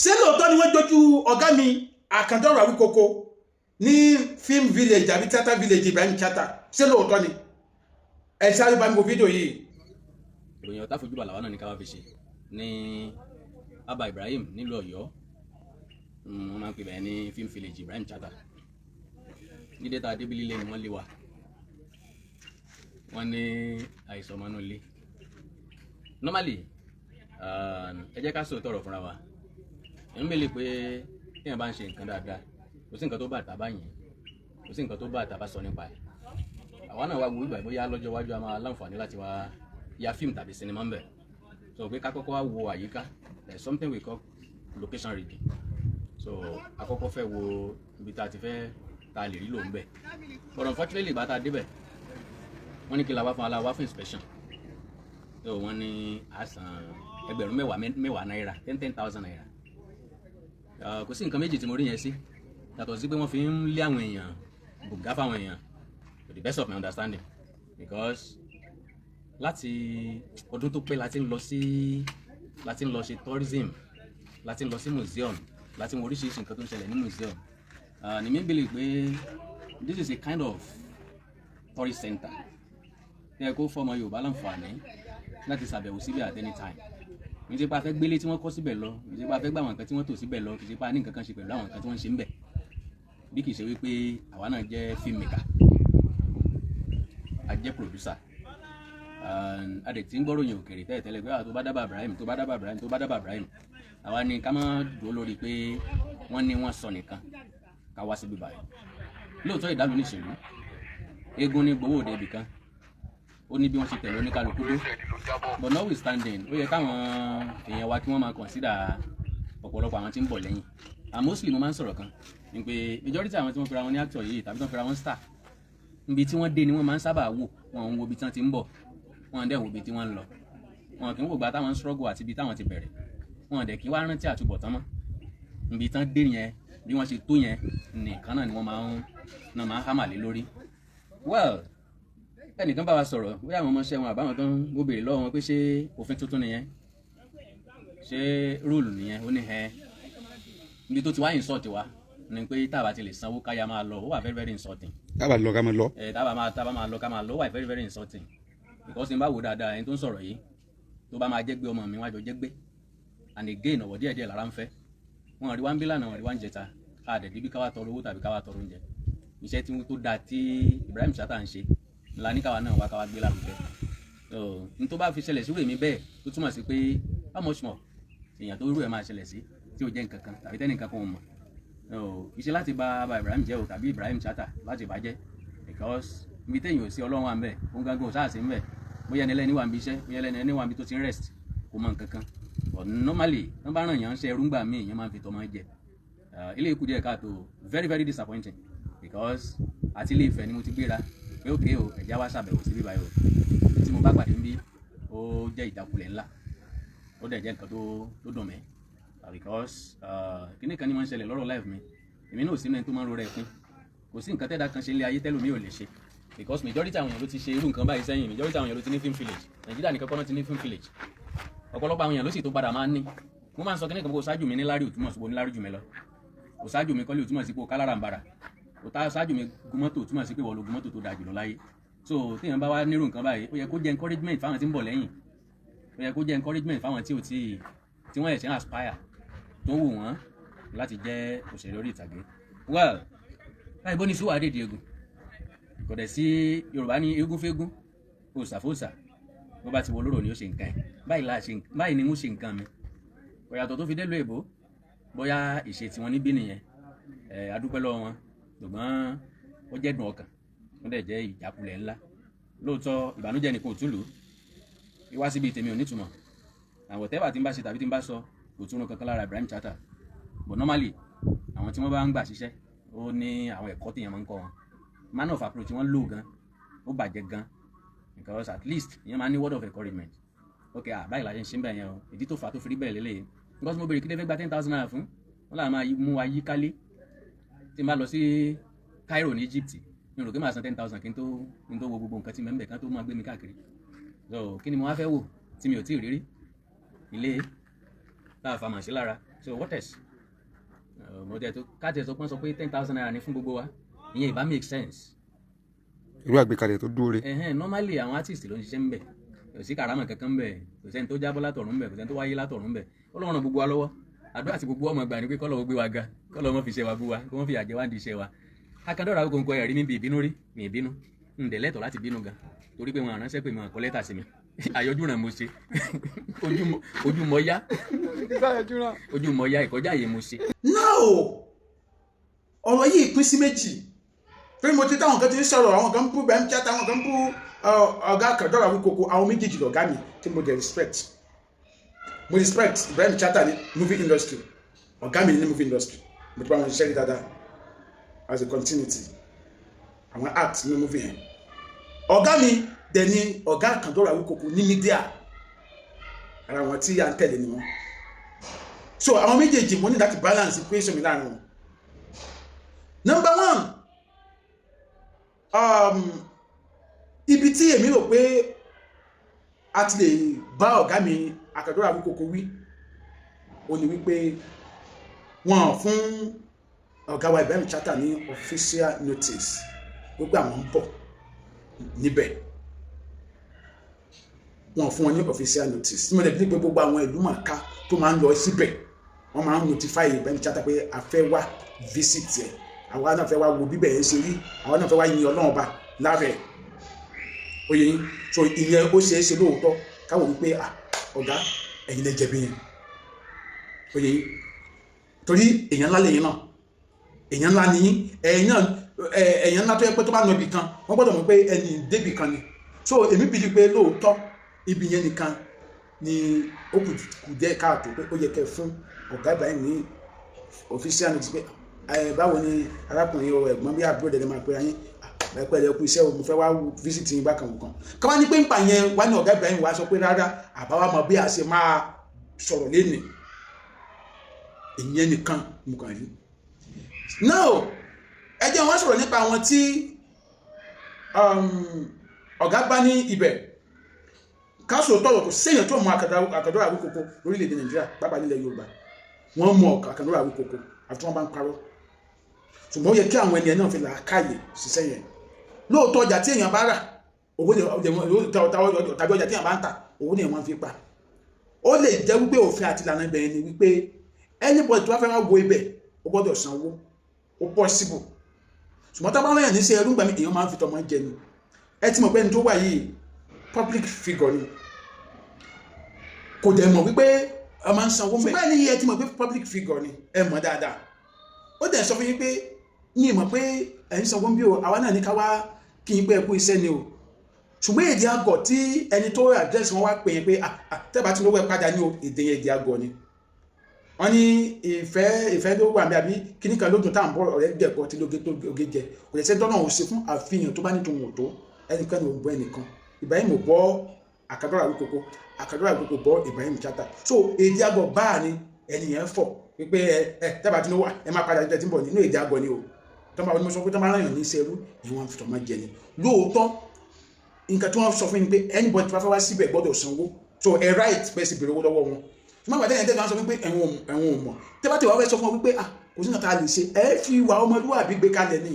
Ṣé lóòótọ́ ni wọ́n jójú ọ̀gá mi Àkàndọ̀rọ̀ Awíkoko ní film village àbí theatre village Ibrahim Chatta? Ṣé lóòótọ́ ni? Ẹ sáré bá mi wo fídíò yìí. Ìròyìn ọ̀tá fojú bàlàwà náà ní ká wá fi ṣe ní Abba Ibrahim nílùú Ọ̀yọ́. Wọ́n máa ń pè bẹ́ẹ̀ ní film village Ibrahim Chatta. Ní dẹ́ta débílílé ni wọ́n lé wa. Wọ́n ní àìsàn ọmọ inú ilé. Normally, ẹ jẹ́ ká sòótọ́ ọ̀rọ̀ fúnra wa. Ẹ̀ń mẹ́lẹ̀ pé téèyàn bá ń ṣe nǹkan dáadáa, kò sí nǹkan tó bá àtàbá yẹn, kò sí nǹkan tó bá àtàbá sọ nípa ẹ̀. Àwa náà wá wo ìgbà bóyá lọ́jọ́ iwájú a máa láǹfààní láti wá ya fíìmù tàbí sinimá ń bẹ̀. So pé ká kọ́kọ́ wá wo àyíká, there is something we call location reading. So a kọ́kọ́ fẹ́ wo ibi tá a ti fẹ́ tá a lè rí lò ń bẹ̀. But unfortunately, ìgbà tá a débẹ̀, wọ́n ní kí la wá fún aláwa fún inspection. So wọ́n ní a san 20,000 mẹ́wàá náírà, 10,000 naira. Kò sí nǹkan méjì tí mo rí yẹn sí yàtọ̀ sí pé wọ́n fi ń lé àwọn èèyàn bùgá fáwọn èèyàn, to the best of my understanding, because láti ọdún tó pẹ́ láti ń lọ sí, láti ń lọ ṣe tourism, láti ń lọ sí museum, láti ń wo oríṣiríṣi nǹkan tó ń ṣẹlẹ̀ ní museum. Ní mi believe pé this is a kind of tourist center tí ẹ kó fọmọ Yorùbá láǹfààní láti ṣàbẹ̀wò síbẹ̀ at any time. Kì í ṣe pé a fẹ́ gbélé tí wọ́n kọ́ síbẹ̀ lọ, kì í ṣe pé a fẹ́ gbà àwọn nǹkan tí wọ́n tò síbẹ̀ lọ, kì í ṣe pé a ní nǹkan kan ṣe pẹ̀lú àwọn nǹkan tí wọ́n ń ṣe ń bẹ̀, bí kì í ṣe wípé àwa náà jẹ́ filmmaker, a jẹ́ producer. A dẹ̀ ti ń gbọ́ròyìn òkèrè tẹ́lẹ̀ tẹ́lẹ̀ pé tó bá dábàá Ibrahim, tó bá dábàá Ibrahim, tó bá dábàá Ibrahim. Àwa ni ká má dúró lórí pé wọ́n ní wọ́n sọ nìkan, ká wá síbí báyìí. Lóòótọ́, ìdálù níṣèlú, eégún ní gbowó òde ibì kan, ó ní bí wọ́n ṣe tẹ̀lé oníkálukú dó. But notwithstanding, ó yẹ káwọn èèyàn wa kí wọ́n máa consider ọ̀pọ̀lọpọ̀ àwọn tí ń bọ̀ lẹ́yìn. And mostly, mo máa ń sọ̀rọ̀ kan ní pé majority àwọn tí wọ́n fira wọn ní actor yìí tàbí tí wọ́n fira wọn star, níbi tí wọ́n dé ni wọ́n máa ń sábà wò. Wọ́n ń wo ibi tí wọ́n ti ń bọ̀, wọ́n dẹ̀ wo ibi tí wọ́n ń lọ. Wọn kì í wò gba táwọn ń struggle àti ibi táwọn ti bẹ̀rẹ̀. Wọn dẹ̀ kí wá rántí àtúbọ̀tán mọ́. Ibi tán dé yẹn, bí wọ́n ṣe tó yẹn nìkan náà ni wọ́n máa ń hámà lé lórí. Well, ẹnìkan bá wa sọ̀rọ̀, bóyá àwọn ọmọọṣẹ́ wọn àbáwọn tó ń bó béèrè lọ́wọ́ wọn pé ṣé òfin tuntun nìyẹn, ṣé rule nìyẹn? Ó ní ẹ ibi tó ti wá insult wa ni pé tá a bá ti lè sanwó, káyà máa lọ. Ó wà very very insulting. Tábà lọ, ká máa lọ. Ẹ tábà máa lọ, ká máa lọ, ó wà very very insulting, because n bá wò dáadáa, ẹni tó ń sọ̀rọ̀ yìí, tó bá máa jẹ́ gbé ọmọ mi wájọ jẹ́ gbé. And again, ọ̀wọ̀ díẹ̀ díẹ̀ lára ń fẹ́. Wọn rí wá ń bí lánàá, wọn rí wá ń jẹta. Ká dẹ̀ débi ká wá tọrọ owó tàbí ká wá tọrọ oúnjẹ. Iṣẹ́ tí tó dáa tí Ibrahim Chatta ń ṣe ńlá ní káwa náà wá káwa gbé lárugẹ. So n tó bá fi ṣẹlẹ̀ sí èmi bẹ́ẹ̀, tó túmọ̀ sí pé how much more èèyàn tó rú ẹ̀ máa ṣẹlẹ̀ sí tí ò jẹ́ nǹkan kan tàbí tẹ́nìkan kan ò mọ̀. Kì í ṣe láti bá Ibrahim jẹ́ o tàbí Ibrahim Chatta láti bá jẹ́, because ibi téèyàn ò sí, Ọlọ́run wà ń bẹ̀. Òun gangan ò sáà sí ń bẹ̀. Bóyá ẹni ẹlẹ́ni wà ń bí iṣẹ́, bóyá ẹni ẹni wà ń bí tó ti ń rest, kò mọ nǹkan kan. But normally, wọ́n bá ràn yàn ń ṣe ẹrú ńgbà míì, èèyàn máa ń fi tọmọ jẹ. Ilé ikú díẹ̀ káàtó, very very disappointing, because àti Ilé Ifẹ̀ ni mo ti gbéra pé ókè o, ẹ̀já wá ṣàbẹ̀wò sí bíbáyìí o. Tí mo bá pàdé ń bí, ó jẹ́ ìjákulẹ̀ ńlá, ó dẹ̀ jẹ́ nǹkan tó dùn mí, because kíní kan ní máa ń ṣẹlẹ̀ lọ́rọ̀ life mi. Èmi náà ò sí ní ẹni tó máa ń ro rẹ̀ pín. Kò sí nǹkan tẹ́dá kan ṣe nílé ayé tẹ́lómi ò lè ṣe, because majority àwọn èèyàn ló ti ṣe irú nǹkan báyìí sẹ́yìn. Majority àwọn èèyàn ló ti ní film village. Nàìjíríà nìkan kọ́ náà ti ní film village. Ọ̀pọ̀lọpọ̀ àwọn èèyàn ló sì tó padà máa ń ní. Mo máa ń sọ kíní kan pé kò ṣáájú mi ní lárí, ò túmọ̀ sí pé ní lárí jù mí lọ. Kò ṣáájú mi kọ́lé, ò túmọ̀ sí pé o kálára ń bara. Kò tá ṣáájú mi gun mọ́tò, ò túmọ̀ sí pé wọ́n lo gun mọ́tò tó dáa jùlọ láyé. So téèyàn bá wá nírú nǹkan báyìí, ó yẹ kó jẹ́ encouragement fáwọn tí ń bọ̀ lẹ́yìn. Ó yẹ kó jẹ́ encouragement fáwọn tí ò tí tí wọ́n ẹ̀ṣẹ̀ aspire, tó wù wọ́n láti jẹ́ òṣèré orí ìtàgé. Well, láì bó ní sùwà dèdè egun, kò dẹ̀ sí. Yorùbá ní eégún fégún, òòṣà fòòṣà, bó bá ti wọ olóró ni ó ṣe nǹkan ẹ̀. Báyìí la ṣe, báyìí ni mo ṣe nǹkan mi. Kò yàtọ̀ tó fi dé lu èbó, bóyá ìṣe tiwọn níbí nìyẹn. Ẹ̀ adúpẹ́ lọ́wọ́ wọn, ṣùgbọ́n ó jẹ́ dùn ọkàn, ó dẹ̀ jẹ́ ìjákulẹ̀ ńlá. Lóòótọ́, ìbànújẹ́ nìkan ò tún lù ú. Wíwá síbi tèmi ò nítumọ̀. Àwọn tẹ́bà tí ń bá ṣe tàbí tí ń bá sọ kò túnú kankan lára Ibrahim Chatta. But normally, àwọn tí wọ́n bá ń gbà ṣiṣẹ́, ó ní àwọn ẹ̀kọ́ téèyàn máa ń kọ́ wọn. Manner of approach wọn lò gan, ó bàjẹ́ gan, because at least ìyẹn máa ní word of encouragement. Ok, ah, báyìí la ṣe ń ṣe ń bẹ̀ yẹn o, ìdí tó fà á tó fi rí bẹ́ẹ̀ lélẹ́yìí. Because mo béèrè kí lè fẹ́ gba 10,000 naira fún wọn, làwọn máa mú wa yí kálé. Tí n bá lọ sí Cairo ní Egypt, mi ò rò pé màá san 10,000 kí n tó wo gbogbo nǹkan tí mẹ́ńbẹ̀ kan tó máa gbé mi káàkiri. So kí ni mo wá fẹ́ wò tí mi ò tí ì rí rí? Ilé tá a fa màṣí lára. So what else? Mo tẹ̀ tó káàtì ẹ̀ sọ pé wọ́n sọ pé ₦10,000 ní fún gbogbo wa, ìyẹn ìbá make sense. Irú àgbékalẹ̀ tó dúró re. Ẹ̀hẹ́n, normally àwọn artist ló ń ṣiṣẹ́ ń bẹ̀. Kò sí karama kankan ń bẹ̀, kò sẹ́ni tó jábọ́ látọ̀run ń bẹ̀, kò sẹ́ni tó wáyé látọ̀run ń bẹ̀. Ọlọ́run ràn gbogbo wa lọ́wọ́. Àdúrà tí gbogbo ọmọ gbà ní pé kọ́lọ́ gbé wa ga, kọ́lọ́ mọ́ fi ṣe wa bú wa, kó wọ́n fi àjẹ wá di iṣẹ́ wa. Akandọ́rọ̀ Awikonko, ẹ̀rí mi bí ìbínú rí mi ìbínú ń dẹ̀ lẹ́tọ̀ọ́ láti bínú gan, torí pé wọn àránṣẹ́ pé wọn kọ lẹ́tà sí mi. Àyọjú ràn mo ṣe, ojú mọ yá, ojú mọ yá, ìkọjá yìí mo ṣe. Now, ọ̀rọ̀ yìí pín sí méjì pé mo ti táwọn kan ti ń sọ̀rọ̀, àwọn kan ń bú Ibrahim Chatta, àwọn kan ń bú ọ̀gá Àkàndọ̀rọ̀ Awíkoko. Àwọn méjèèjì lọ̀gá mi tí mo dẹ̀ respect. Mo respect Ibrahim Chatta ní movie industry, ọ̀gá mi ní movie industry. Mo ti bá wọn ṣiṣẹ́ rí dáadáa as a continuity, àwọn act ní movie yẹn. Ọ̀gá mi dẹ̀ ni ọ̀gá Àkàndọ̀rọ̀ Awíkoko ní media, ara wọn tí à ń tẹ̀lé ni wọn. So àwọn méjèèjì, mo ní láti balance equation mi láàrin wọn. Number one, ibi tí èmi rò pé a ti lè bá ọ̀gá mi Àkàndọ̀rọ̀ Awíkoko wí, ó ní wípé wọn fún ọ̀gá wa Ibrahim Chatta ní official notice wípé àwọn ń bọ̀ níbẹ̀. Wọn fún wọn ní official notice tí mo lè bí pé gbogbo àwọn ìlú mọ̀ọ́ká tó máa ń lọ síbẹ̀, wọ́n máa ń notify Ibrahim Chatta pé a fẹ́ wá visit ẹ̀, àwa náà fẹ́ wá wo bíbẹ̀ yẹn ṣe rí, àwa náà fẹ́ wá yin Ọlọ́run Ọba lára ẹ̀. Oyè yín, so ìyẹn ó ṣeé ṣe lóòótọ́ káwọ́ wípé, ah, ọ̀gá, ẹ̀yin lẹ jẹ̀bi yẹn. Oyè yín, torí èèyàn ńlá lẹ́yìn náà, èèyàn ńlá ni yín, ẹ̀yin náà, èèyàn ńlá tó yẹ pé tó bá nà ibì kan, wọ́n gbọ́dọ̀ mọ̀ pé ẹni débì kan ni. So èmi bìí pé lóòótọ́ ibi yẹn nìkan ni ó kù díẹ̀ káàtó, pé ó yẹ kẹ́ fún ọ̀gá Ibrahim ní official notice pé ẹ báwo ni arákùnrin o, ẹ̀gbọ́n bí àbúrò dẹ̀dẹ̀ máa pera yín, ẹ pẹ̀lẹ́, kú iṣẹ́ o, mo fẹ́ wá visit yín bákan kan. Káwá ní pé ń pa yẹn wá ní ọ̀gá Ibrahim wá sọ pé rárá, àbáwá mọ bí a ṣe máa sọ̀rọ̀ lénìí. Ìyẹn nìkan mo kàn rí. Now, ẹ jẹ́ wọ́n sọ̀rọ̀ nípa àwọn tí ọ̀gá bá ní ibẹ̀. Káṣọ tọrọ, kò séèyàn tó mọ Àkàndọ̀rọ̀ Awíkoko lórílẹ̀‐èdè Nàìjíríà, pàápàá nílẹ̀ Yorùbá. Wọ́n mọ Àkàndọ̀rọ̀ Awíkoko àti wọ́n bá ń parọ́, ṣùgbọ́n ó yẹ kí àwọn ènìyàn náà fi làákàyè ṣiṣẹ́ yẹn. Lóòótọ́, ọjà tí èèyàn bá rà, owó tàbí ọjà tí èèyàn bá ń tà, owó ni èèyàn fi pa. Ó lè jẹ́ wípé òfin àti ìlànà ibẹ̀ yẹn ni wípé anybody tó bá fẹ́ wá wo ibẹ̀, ó gbọ́dọ̀ sanwó. Ó possible, ṣùgbọ́n tá a bá rán yàn ní sí ẹrú gbàmí, èèyàn máa ń fi tọmọ jẹ ni. Ẹ ti mọ̀ pé ẹni tó wà yìí, public figure ni, kò dẹ̀ mọ̀ wípé ẹ máa ń sanwó mẹ́. Ṣùgbọ́n ẹni yìí, ẹ ti mọ̀ pé public figure ni, ẹ mọ̀ dáadáa. Ó dẹ̀ sọ fún yín pé ní ìmọ̀ pé ẹ̀ ń sanwó bí o, àwa náà ní ká wá kí yín pé ẹ kú iṣẹ́ ni o. Ṣùgbọ́n èdè àgọ̀ tí ẹni tó address wọn wá pè yín pé tẹ́bà tí lówó ẹ padà ní o, èdè yẹn, èdè àgọ̀ ni. Wọ́n ní ìfẹ́, ìfẹ́ ló wà mí àbí kíní kan lódùn tá à ń bọ̀, ọ̀rẹ́ dẹ̀kọ́ tí lóge tó oge jẹ, kò lè ṣe tọ́nà òun ṣe fún àfihàn tó bá ní tòun ò tó. Ẹnikẹ́ni ò bọ́ ẹnìkan. Ibrahim ò bọ́ Àkàndọ̀rọ̀ Awíkoko, Àkàndọ̀rọ̀ Awíkoko bọ́ Ibrahim Chatta. So èdè àgọ̀ báà ni ẹni yẹn fọ̀ wípé ẹ tẹ́bà tí ló wà, ẹ máa padà tí ń bọ̀ nínú èdè àgọ̀ ni o. Tọ́ba wọn sọ pé tọ́ba aráyàn ní sẹ́rú ni wọ́n fi tọ́ máa jẹ ni. Lóòótọ́, nǹkan tí wọ́n sọ fún mi pé anybody tí wọ́n fẹ́ wá síbẹ̀ gbọ́dọ̀ sanwó, so ẹ right bẹ́ẹ̀ sì béèrè owó lọ́wọ́ wọn. Ṣùgbọ́n àgbàdo yẹn tẹ́lẹ̀ wọ́n sọ wípé ẹ̀wọ̀n ò mọ̀, tẹ́bá tí wọ́n fẹ́ sọ fún wọn wípé, ah, kò sí nǹkan tá a lè ṣe, ẹ fi ìwà ọmọlúwàbí gbé kalẹ̀ ni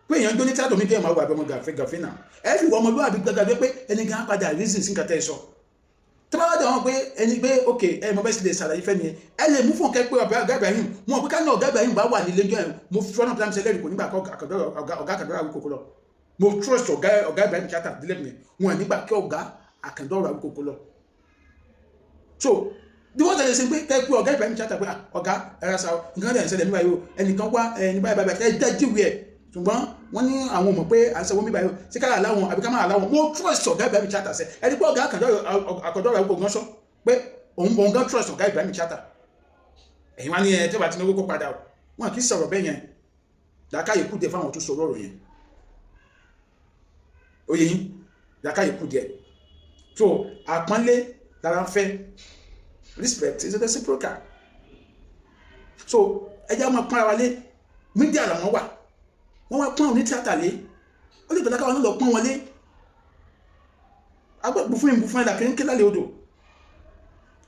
pé èèyàn jó ní tíátọ̀ mi kéèyàn máa wà abẹ́mọ gàfẹ́ gàfẹ́ náà. Ẹ fi ìwà ọmọlúwàbí gbé kalẹ̀ pé ẹni gan padà reason sí nǹkan tẹ́ ẹ sọ. Tẹ́bá wá dé wọn pé ẹni pé ok, ẹ mọ bẹ́ẹ̀ sì lè ṣàlàyé fẹ́ nìyẹn. Ẹ lè mú fún ọ̀kẹ́ pé ọ̀gá Ibrahim mo pé ká ní ọ̀gá Ibrahim bá wà nílé jọ ẹ̀, mo fi ọ̀nà tó ṣẹlẹ̀ kò nígbà kọ́ ọ̀gá Àkàndọ̀rọ̀ Awíkoko lọ. Mo trust ọ̀gá Ibrahim Chatta dílé mi, wọn nígbà kí ọ̀gá Àkàndọ̀rọ̀ Awíkoko lọ. So bí wọ́n tẹ̀lé sí pé kẹ́ pé ọ̀gá Ibrahim Chatta pé ọ̀gá, ẹ̀rọ sa nǹkan tẹ̀ ń ṣẹlẹ̀ nígbà yìí o, ẹnìkan wá ní báyìí báyìí, ẹ jẹ́ jíwèé ẹ̀, ṣùgbọ́n wọ́n ní àwọn mọ̀ pé à ń sanwó mi báyìí o, ṣé ká láwọn àbí ká máa láwọn. Mo trust ọ̀gá Ibrahim Chatta sẹ́ ẹni pé ọ̀gá Àkàndọ̀rọ̀ Awíkoko gan sọ pé òun gan trust ọ̀gá Ibrahim Chatta. Ẹ̀yin wá ní ẹ tí wàá Tinubu kó padà o, wọn kì í sọ̀rọ̀ bẹ́ẹ̀ yẹn. Làákàyè kù díẹ̀ fáwọn tó sọ̀rọ̀ ọ̀rọ̀ yẹn. Ó yẹ yín, làákàyè kù díẹ̀. So àpọ́nlé lára ń fẹ́, respect is reciprocal. So ẹ jẹ́ àwọn pọ́nra wa lé. Media làwọn wà, wọ́n wá pọ́n òní tíátà lé, ó lè tọ́lá káwọn náà lọ pọ́n wọn lé. Agbẹ́gbù fún ìbú fún ẹ̀dà kí n kí lálẹ́ odò.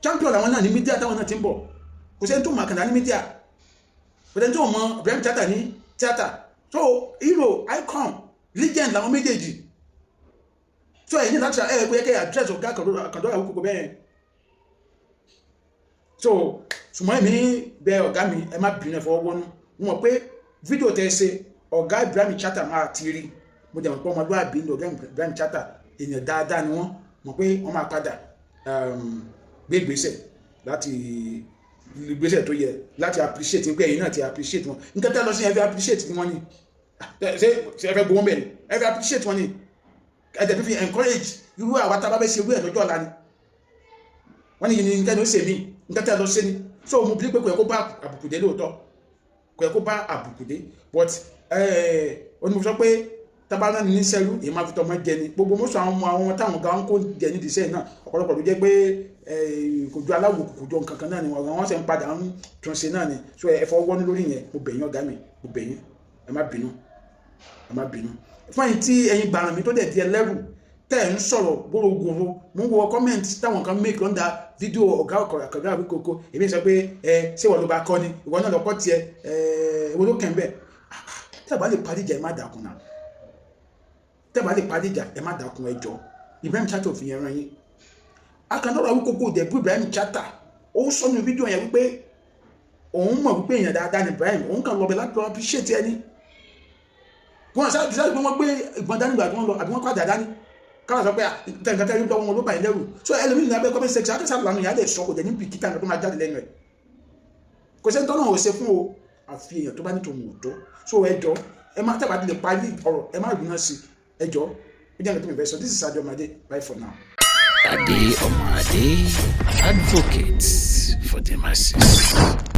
Champion làwọn náà ní media táwọn náà ti ń bọ̀. Kò sẹ́ni tó mọ Àkàndá ní media, kò sẹ́ni tó mọ Ibrahim Chatta ní theatre. So hero, icon, legend làwọn méjèèjì. So ẹ̀yin láti ẹ̀ pé kẹ́ address ọ̀gá Àkàndá Awíkókó bẹ́ẹ̀. So ṣùgbọ́n èmi bẹ ọ̀gá mi, ẹ má bínú, ẹ fọwọ́ wọnú. Mo mọ̀ pé fídíò tẹ́ ẹ ṣe, ọ̀gá Ibrahim Chatta máa ti rí. Mo dẹ̀ mọ̀ pé ọmọlúwàbí ní ọ̀gá Ibrahim Chatta, èèyàn dáadáa ni wọ́n. Mọ̀ pé wọ́n máa padà gbé ìgbésẹ̀ láti ìgbésẹ̀ tó yẹ láti appreciate pé ẹ̀yin náà ti appreciate wọn. Nǹkan tẹ́ lọ sí, ẹ fi appreciate wọn ni. Ṣé ṣe ẹ fẹ́ gbowó bẹ́ẹ̀ ni? Ẹ fi appreciate wọn ni. Ẹ dẹ̀ fi encourage irú àwa tá a bá fẹ́ ṣe irú ẹ̀ lọ́jọ́ ọ̀la ni. Wọ́n ní yìí nǹkan ní ó ṣe mí, nǹkan tẹ́ lọ sí ni. So mo bí pé kò yẹ kó bá àbùkù dé lóòótọ́, kò yẹ kó bá àbùkù dé, but ó ní mo sọ pé tábà náà ní sẹ́rú, èyí máa fi tọmọ jẹ ni. Gbogbo mọ́sọ̀ àwọn ọmọ àwọn táwọn gan kó jẹ nídìí sẹ́yìn náà, ọ̀pọ̀lọpọ̀ ló jẹ́ pé kò ju aláwọ̀ kò jọ nǹkan kan náà ni wọ́n ṣe ń padà ń tún ṣe náà ni. So ẹ fọwọ́ wọ́nú lórí yẹn. Mo bẹ̀ yín, ọ̀gá mi, mo bẹ̀ yín, ẹ má bínú, ẹ má bínú. Fún ẹ̀yin tí ẹ̀yin gbàràn mi tó dẹ̀ di ẹlẹ́rù tẹ́ ẹ̀ ń sọ̀rọ̀ gbòrògbòrò, mo ń wo comment táwọn kan make under fídíò ọ̀gá Àkàndá Awíkókó. Èmi sọ pé ẹ ṣé ìwọ ló bá kọ́ ni? Ìwọ náà lọ́kọ́ tiẹ̀ ẹ, ìwọ ló kàn bẹ́ẹ̀. Tẹ́ ẹ bá lè parí ìjà, ẹ má dàkún náà. Tẹ́ ẹ bá lè parí ìjà, ẹ má dàkún, ẹ jọ. Ibrahim Chatta òfin yẹn rán yín. Àkàndá Awíkókó dẹ̀ bú Ibrahim Chatta. Ó sọ nínú fídíò yẹn wípé òun mọ̀ wípé èèyàn dáadáa ni Ibrahim, òun kàn lọ bẹ̀ láti lọ appreciate ẹni wọn sáré sáré pé wọ́n gbé ìbọn dání gbà tí wọ́n lọ, àbí wọ́n kọ́ àdá dání, káwọn sọ pé tẹ̀ǹkan tẹ́lẹ̀ lọ́wọ́ wọn ló bá yín lẹ́rù. So ẹlòmíì ní abẹ́ comment section akẹ́sà lànà ìyá lè sọ, kò dẹ̀ ní bìkítà nǹkan tó máa jáde lẹ́nu ẹ̀. Kò sẹ́ni tọ́nà ò ṣe fún o, àfi èèyàn tó bá ní tòun ò tó. So ẹ jọ, ẹ má tẹ́bà lè parí ọ̀rọ̀, ẹ má rúná sí. Ẹ jọ, ó jẹ́ nǹkan tó mi fẹ́ sọ. This is Ade Omade. Bye for now. Ade Omade, advocate for the masses.